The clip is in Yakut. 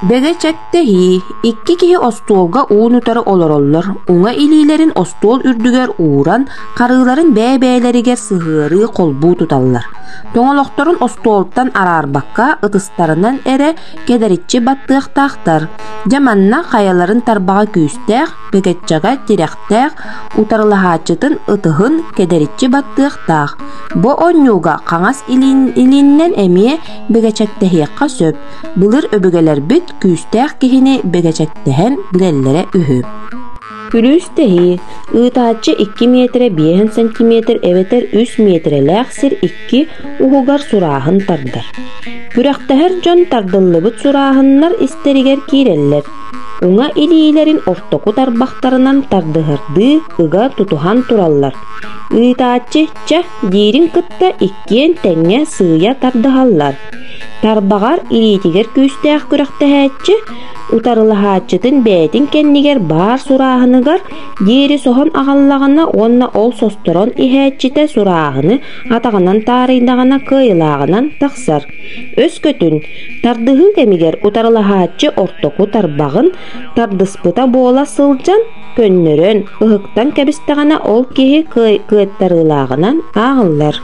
Бэгэчэктэһии. Икки киһи остуолга уун-утары олороллор, уҥа илиилэрин остуол үрдүгэр ууран, харыыларын бэйэ-бэйэлэригэр сыһыарыы холбуу туталлар. Тоҥолохторун остуолтан араарбакка, ытыстарынан эрэ кэдэриччи баттыахтаахтар. Дьэ манна хайаларын тарбаҕа күүстээх, бэгэччэгэ тирэхтээх, утарылаһааччытын ытыһын кэдэриччи баттыахтаах. Бу оонньууга хаҥас илииннэн эмиэ бэгэчэктэһиэххэ сөп. Былыр өбүгэлэрбит күүстээх киһини бэгэчэктэһэн билэллэрэ үһү. Күлүүстэһии ыытааччы 2 миэтэрэ 5 сантиметр эбэтэр 3 миэтэрэлээх сир икки уһугар сурааһын тардар. Күрэхтэһэр дьон тардыллыбыт сурааһыннар истэригэр киирэллэр. Уҥа илиилэрин ортоку тарбахтарынан тардыһардыы ыга тутуһан тураллар. Ыытааччы «чэ» диирин кытта иккиэн тэҥҥэ сыыйа тардыһаллар. Тарбаҕар илиитигэр күүстээх күрэхтэһээччи утарылаһааччытын бэйэтин кэннигэр баар сурааһыныгар диэри соһон аҕаллаҕына уонна ол состорон иһээччитэ сурааһыны атаҕынан таарыйдаҕына кыайылааҕынан тахсар. Өскөтүн тардыһыы кэмигэр утарылаһааччы ортоку тарбаҕын тардыспыта буола сылдьан көннөрөн, ыһыктан кэбистэҕинэ ол киһи кыаттарыылааҕынан ааҕыллар.